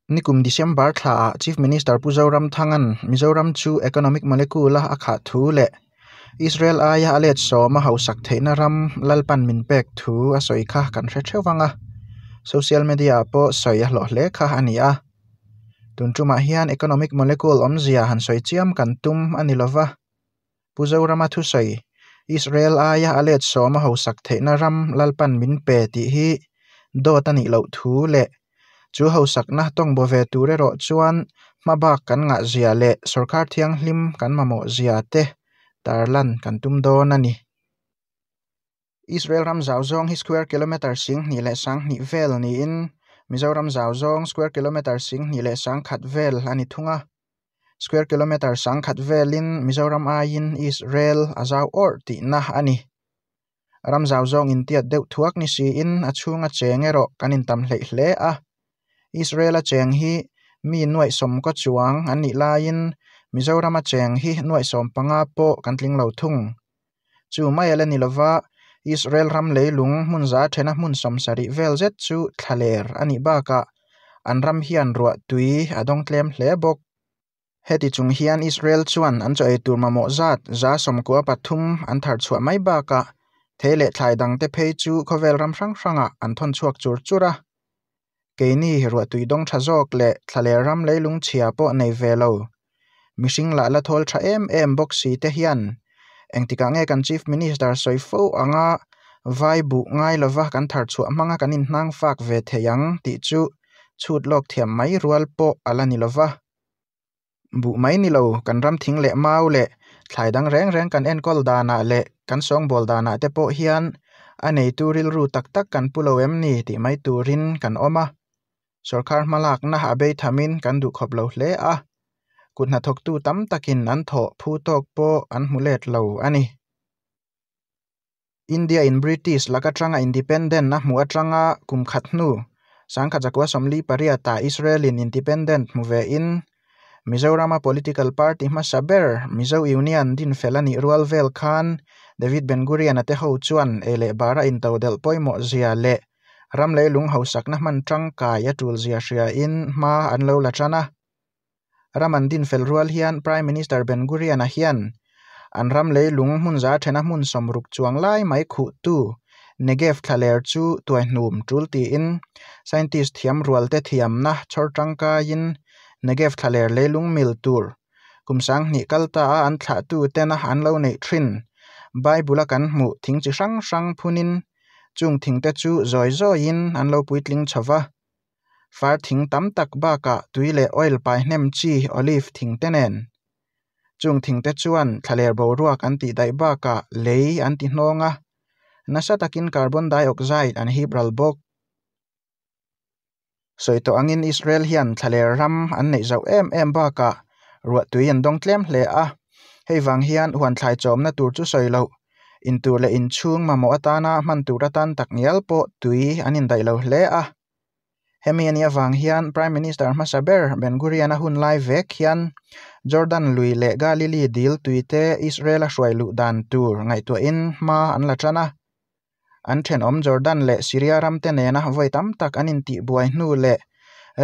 Nikum December thlaah Chief Minister Pu Zoramthanga'n Mizoram chu economic molecule-a a khah thu leh Israel aia a let sawma hausak theihna ram Lalpan min pek thu a sawi kha kan hre theuh vang a, social media-ah pawh sawi a hlawh hle kha a ni a. Tun tumah hian economic molecule awmzia han sawi chiam kan tum a ni lova. Pu Zorama thusawi, Israel aia a let sawma hausak theihna ram Lalpan min pe tih hi dawt a nih loh thu leh chu hausakna tawngbaw ve tur erawh chuan hmabak kan ngahzia leh sawrkar thianghlim kan mamawhzia te tarlan kan tum dawn a ni. Israel ram zau zawng hi square kilometre 20,000 vel niin Mizoram zau zawng square kilometre 21,000 vel a ni thung a. Square kilometre 1000 velin Mizoram aiin Israel a zau awrh tihna a ni. Ram zau zawng intiat deuh thuak ni siin a chhunga cheng erawh kan intam hleih hle a. Israel-a cheng hi mi nuaih sawmkaw chuang an nih laiin Mizorama cheng hi nuaih 15 pawh kan tling lo thung. Chu mai a la ni lova, Israel ram leilung hmun za thena hmun 70 vel zet chu thlaler a nih bakah an ram hian ruah tui a dawng tlem hle bawk. Heti chung hian Israel chuan an chaw ei tur mamawh zat 93% an thar chhuah mai bakah thei leh thlai dangte phei chu khawvel ram hrang hrangah an thawn chhuak chur chur a. Keini ruah tui dawng tha zawk leh thlaler ram leilung chhia pawh nei ve lo. Mihring lah la thawl tha em em bawk si te hian engtikah nge kan Chief Minister sawi fo anga vai buh ngai lova kan thar chhuah hmanga kan inhnang fak ve thei ang tih chu chhut lawk thiam mai rual pawh a la ni lova. Buh mai ni lo kan ram thing leh mau leh thlai dang reng reng kan enkawl danah leh kan sawngbawl danah te pawh hian a neitu rilru tak tak kan pu lo em ni tih mai turin kan awm a. Sawrkar hmalakna a bei thamin kan duhkhawp lo hle a. Kut hnathawktu tam takin an thawh phu tawk pawh an hmu let lo a ni. India in British laka tanga independent a hmu atanga kum khat hnu 1948 ah Israel in independent hmu ve in Mizorama political party hmasa ber Mizo Union din fel a nih rual vel khan David Ben Gurion-a te ho chuan ei leh bara intodelh pawimawh zia leh ram leilung hausakna hman tangkai a tul zia hria in hma an lo la tan a. Ram an din fel rual hian Prime Minister Ben Gurion-a hian an ram leilung hmun za thena hmun 60 chuang lai mai khuh tu Negev thlaler chu tuai hnum tul tiin scientist thiam rual te thiamna chhawr tangkaiin Negev thlaler leilung mil tur kum 2000 kalta a an thlah tu tena an lo nei thin Bible a kan hmuh thing chi hrang hrang phunin chung thing te chu zawi zawiin an lo puitling chhova. Far thing tam tak bakah tui leh oil pai hnem chi olive thing te nen. Chung thing te chuan thlaler boruak an tih daih bakah lei an ti hnawng a. Nasa takin carbon dioxide an hip ral bawk. Sawi tawh angin Israel hian thlaler ram an neih zauh em em bakah ruah tui an dawng tlem hle a. Hei vang hian huan thlai chawmna tur chu sawi loh. In tur leh inchhung mamawh atana hman tur atan tak ngial pawh tui an indaih lo hle a. Hemi ani awang hian Prime Minister hmasa ber Ben Gurion a hun lai vek hian Jordan lui leh Galilee dil tuite Israel a hruai luh dan tur ngaihtuahin hma an la tan a. An thenawm Jordan leh Syria ram te nena vawi tam tak an intih buai hnu leh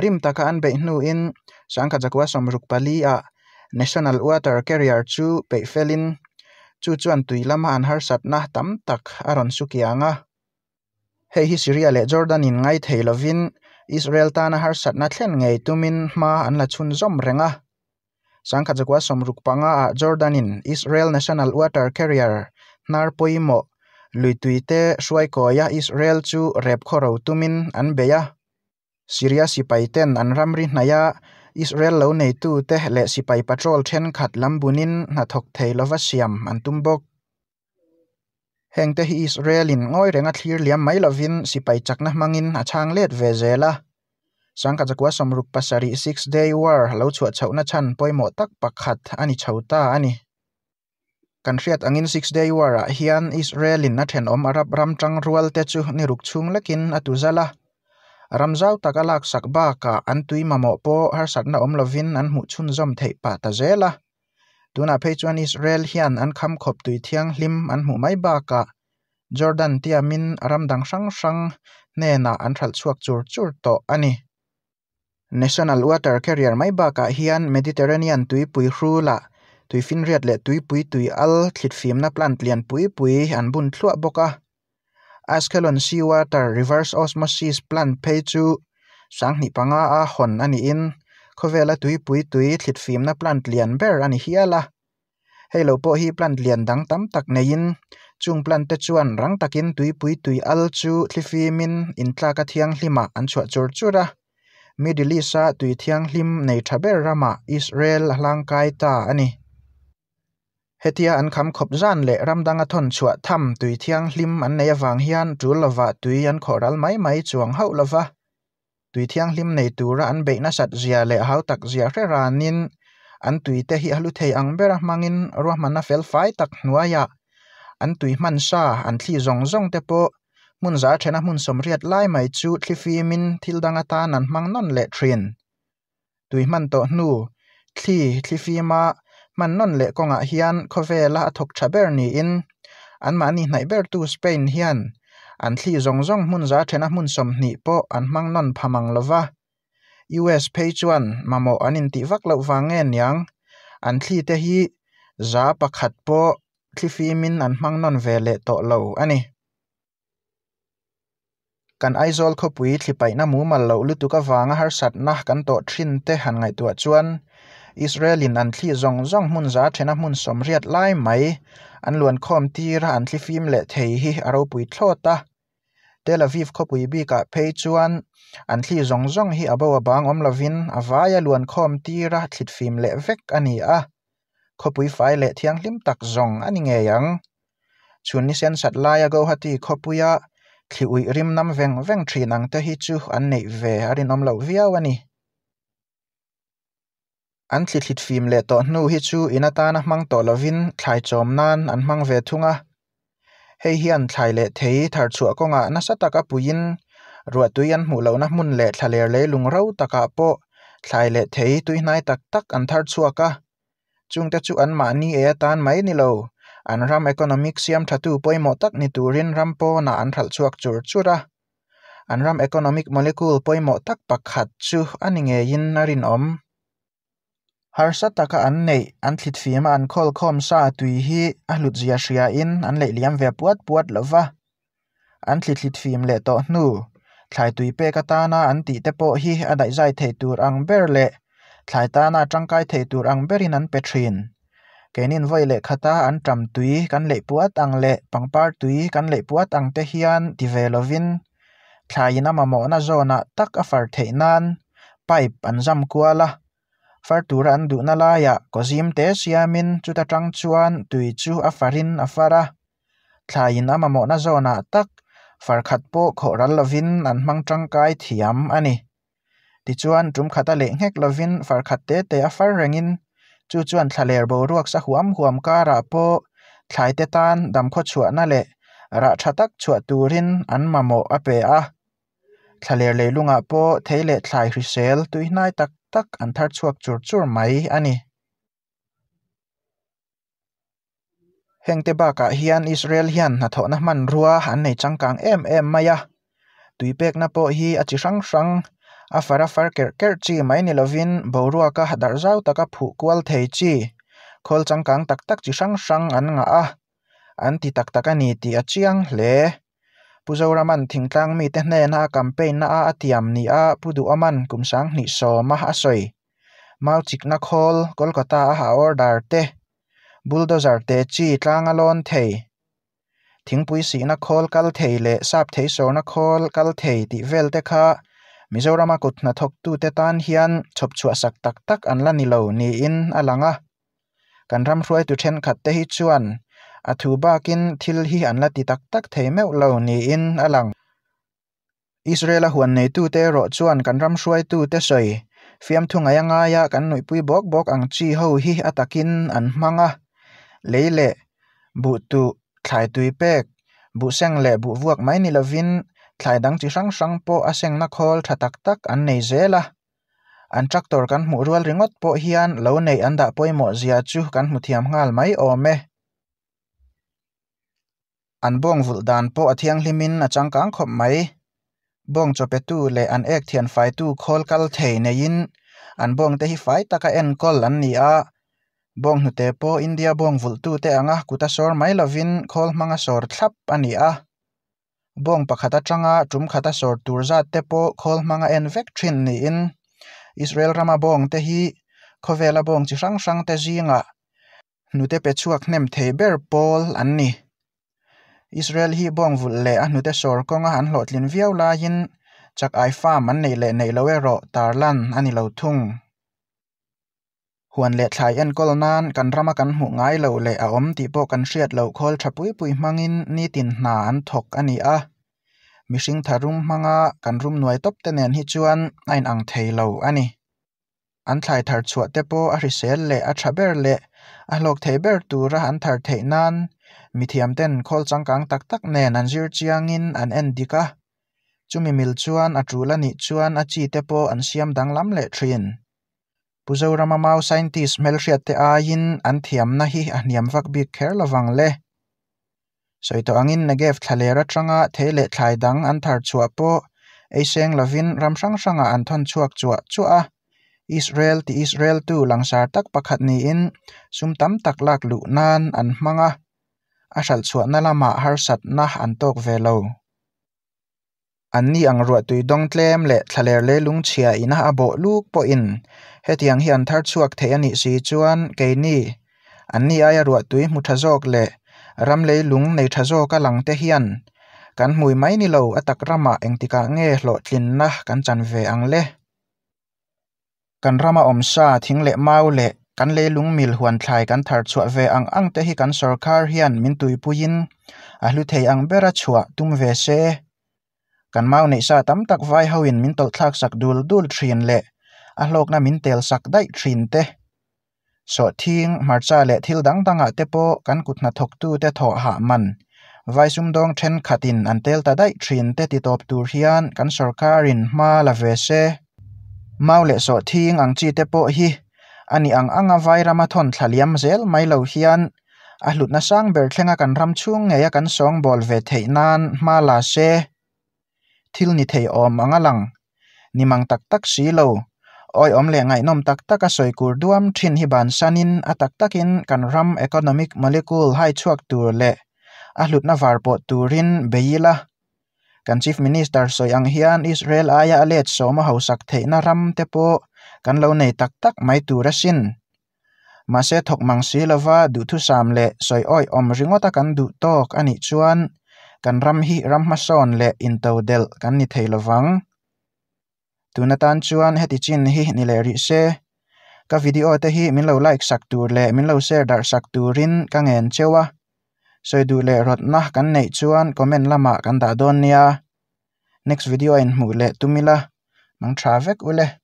rim taka an beih hnuin 1964 ah National Water Carrier chu peih felin chu chuan tui lama an harsatna tam tak a rawn su kiang a. Hei hi Syria leh Jordan in ngai thei lovin Israel tana harsatna thlen ngei tumin hma an la chhun zawm reng a. 1965 ah Jordan in Israel National Water Carrier hnar pawimawh lui tuite hruai kawia Israel chu rep khawro tumin an bei a. Syria sipai ten an ramri hnaia Israel lo neitu te leh sipai patrol thenkhat lambunin hnathawk thei lova siam an tum bawk. Heng te hi Israel in ngawi renga thlir liam mai lovin sipai chakna hmangin a chhang let ve zel a. 1967 Six Day War lo chhuah chhohna chhan pawimawh tak pakhat ani chho ta ani. Kan hriat angin Six Day War ah hian Israel in a thenawm Arab ram tang rual te chu ni ruk chhung lekin a tu zal a. Ram zau tak a lak sak bakah an tui mamawh pawh harsatna awm lovin an hmuh chhun zawm theih pah ta zel a. Tunah phei chuan Israel hian an kham khawp tui thianghlim an hmuh mai bakah Jordan tiamin ram dang hrang hrang hnenah an hralh chhuak chur chur tawh ani. National Water Carrier mai bakah hian Mediterranean tuipui hrulah tuifinriat leh tuipui tui al thlitfimna plant lian pui pui an bun thluah bawk a. Ashkelon Sea Water Reverse Osmosis Plant phei chu 2005 a hawn a niin khawvela tuipui tui thlitfimna plant lian ber a ni hial a. Hei lo pawh hi plant lian dang tam tak neiin chung plant te chuan rang takin tuipui tui al chu thlifimin intlaka thianghlimah an chhuah chur chur a. Middle East-a tui thianghlim nei tha ber ramah Israel a hlangkai ta a ni. Hetia an kham khawp zan leh ram danga thawn chhuah tham tui thianghlim an nei avang hian tul lovah tui an khawh ral mai mai chuang hauh lova. Tui thianghlim nei tura an beih nasat zia leh hau tak zia hre ranin an tui te hi a hlu thei ang bera hmangin ruahmanna fel fai tak hnuaiah an tui hman sa an thli zawng zawng te pawh hmun za thena hmun sawmriat lai mai chu thlifimin thil dang atan an hmang nawn leh thin. Tui hman tawh hnu thli thlifima hman nawn leh kawngah hian khawvela a thawk tha ber niin anmahni hnaih bertu Spain hian an thli zawng zawng hmun za thena hmun 20 pawh an hmang nawn pha mang lova. US phei chuan mamawh an intih vak loh vang nge niang an thli te hi za pakhat pawh thlifimin an hmang nawn ve leh tawh lo a ni. Kan Aizawl khawpui thlipaihna mumal loh lutuk avanga harsatna kan tawh thin te han ngaihtuah chuan Israel-in an thli zawng zawng hmun za thena hmun 80 lai mai an luan khawm tira an thlifim leh thei hi a ropui thlawt a. Tel Aviv khawpui bikah phei chuan an thli zawng zawng hi a bo a bang awm lovin a vaia luan khawm tira thlitfim leh vek a ni a. Khawpui fai leh thianghlim tak zawng a ni ngei ang. Chhun ni sen sat laia Guwahati khawpuia thli uih rim nam veng veng thin ang te hi chu an neih ve a rinawm loh viau a ni. An thli thlitfim leh tawh hnu hi chu in atana hmang tawh lovin thlai chawm nan an hmang ve thung a. Hei hian thlai leh thei thar chhuah kawngah nasa taka puiin ruahtui an hmuh lohna hmun leh thlaler leilung ro takah pawh thlai leh thei tuihnai tak tak an thar chhuak a. Chungte chu anmahni e atan mai ni lo, an ram economic siam thatu pawimawh tak ni turin ram pawnah an hralh chhuak chur chur a. An ram economic molecule pawimawh tak pakhat chu a ni ngeiin a rinawm. Harsa taka an neih an thlitfima an khawl khawm sa tui hi a hlut zia hriain an leih liam ve puat puat lova. An thli thlitfim leh tawh hnu thlai tui pek atana an tih te pawh hi a daihzai thei tur ang ber leh thlai tana tangkai thei tur ang berin an pe thin. Keinin vawi leh khata an tam tui kan leih puat ang leh pangpar tui kan leih puat ang te hian ti ve lovin thlaiin a mamawhna zawnah tak a far theih nan pipe an zam kual a. Far tura an duhna laiah kawzim te siamin chuta tang chuan tui chu a farin a far a. Thlaiin a mamawhna zawnah tak far khat pawh khawh ral lovin an hmang tangkai thiam a ni. Tichuan tum khata leh nghek lovin far khat te te a far rengin chu chuan thlaler boruak sa huam huam karah pawh thlai te tan damkhaw chhuahna leh rah tha tak chhuah turin an mamawh a pe a. Thlaler leilungah pawh thei leh thlai hrisel tuihnai tak tak an thar chhuak chur chur mai a ni. Hengte bakah hian Israel hian hnathawhna hmanrua an nei changkang em em mai a. Tuipekna pawh hi a chi hrang hrang a far a far kerh kerh chi mai ni lovin boruaka darh zau taka phuh kual thei chi khawl changkang tak tak chi hrang hrang an ngah a. An ti tak tak a ni tih a chiang hle. Pu Zoraman thingtlang mite hnena a campaign na a a tiam ni a Pu Duhawman kum 2010 a a sawi. Mau chikna khawl Kolkata a a order te bulldozer te chi tlanga lawn thei. Thingpui sihna khawl kal thei leh sap thei sawrna khawl kal thei tih vel te kha Mizorama kut hnathawk tu te tan hian chhawp chhuah sak tak tak an la ni lo niin a lang a. Kan ram hruaitu thenkhat te hi chuan a thu bakin thil hi an la ti tak tak thei meuh lo niin a lang. Israel a huan neitu te erawh chuan kan ram hruaitu te sawi fiamthu ngai a ngaia kan nuihpui bawk bawk ang chi ho hi a takin an hmang a. Lei leh buh tuh thlai tui pek buh seng leh buh vuak mai ni lovin thlai dang chi hrang hrang pawh a sengna khawl tha tak tak an nei zel a. An tractor kan hmuh rual ringawt pawh hian lo neih an dah pawimawh zia chu kan hmu thiam nghal mai awm e. An bawng vulh dan pawh a thianghlimin a changkang khawp mai. Bawng chaw petu leh an ek thian faitu khawl kal thei neiin an bawngte hi fai taka enkawl an ni a. Bawng hnute pawh India bawng vulhtute anga kuta sawr mai lovin khawl hmanga sawr thlap a ni a. Bawng pakhat atanga tum khata sawr tur zat te pawh khawl hmanga en vek thin niin Israel rama bawngte hi khawvela bawng chi hrang hrangte zingah hnute pe chhuak hnem thei ber pawl an ni. Israel hi bawng vulh leh a hnute sawr kawnga an hlawhtlin viau laiin chak ai farm an neih leh neih loh erawh tarlan a ni lo thung. Huan leh thlai enkawl nan kan rama kan hmuh ngai loh leh a awm tih pawh kan hriat loh khawl tha pui pui hmangin nitin hna an thawk a ni a. Mihring tharum hmanga kan rum nuai tawp te nen hi chuan a inang thei lo a ni. An thlai thar chhuah te pawh a hrisel leh a tha ber leh a hlawk thei ber tura an thar theih nan mithiam ten khawl changkang tak tak nen an zir chiangin an en dik a. Chumi mil chuan a tul a nih chuan a chi te pawh an siam danglam leh thin. Pu Zorama Mau scientist hmelhriat te aiin an thiamna hi a hniam vak bik kher lovang le. Sawi tawh angin Negev thlaler atanga thei leh thlai dang an thar chhuah pawh ei seng lovin ram hrang hrangah an thawn chhuak chuah chuah a. Israel ti Israel tu langsar tak pakhat niin sum tam tak lak luh nan an hmang a, a hralh chhuahna lamah harsatna an tawk ve lo. Anni ang ruahtui dawng tlem leh thlaler leilung chhia ina a bawh luk pawhin hetiang hi an thar chhuak thei a nih si chuan keini, anni aia ruahtui hmu tha zawk leh ram leilung nei tha zawka lang te hian kan hmui mai ni lo a tak ramah engtikah nge hlawhtlinna kan chan ve ang le? Kan rama awmsa thing leh mau leh kan leilung mil huan thlai kan thar chhuah ve ang ang te hi kan sawrkar hian min tuipuiin a hlu thei ang bera chhuah tum ve se. Kan mau neih sa tam tak vai hoin min tawlhthlak sak dul dul thin leh a hlawkna min tel sak daih thin te. Sawhthing, hmarcha leh thil dang dangah te pawh kan kut hnathawktute thawh hah man vai sumdawng thenkhatin an tel ta daih thin te ti tawp tur hian kan sawrkarin hma la ve se. Mau leh sawhthing ang chi te pawh hi a ni ang anga vai rama thawn thla liam zel mai lo hian a hlutna sang ber thlenga kan ram chhung ngeia kan sawngbawl ve theih nan hma la se. Thil ni thei awm ang a lang. Ni mang tak tak si lo. Awiawm leh ngaihnawm tak taka sawi kur duam thin hi bansanin a tak takin kan ram economic molecule hai chhuak tur leh a hlutna var pawh turin bei ila. Kan Chief Minister sawi ang hian Israel aia a let sawm a hausak theihna ram te pawh kan lo nei tak tak mai tur asin. Mahse thawk mang si lova duhthusam leh sawi awihawm ringawta kan duh tawk a nih chuan kan ram hi ram hmasawn leh intodelh kan ni thei lovang. Tun atan chuan heti chin hi ni leh rih se. Ka video te hi min lo like sak tur leh min lo share darh sak turin ka ngen cheu a. Sawi duh leh rawtna kan neih chuan comment lamah kan dah dawn nia. Next video a inhmuh leh tum ila, mang tha vek ule.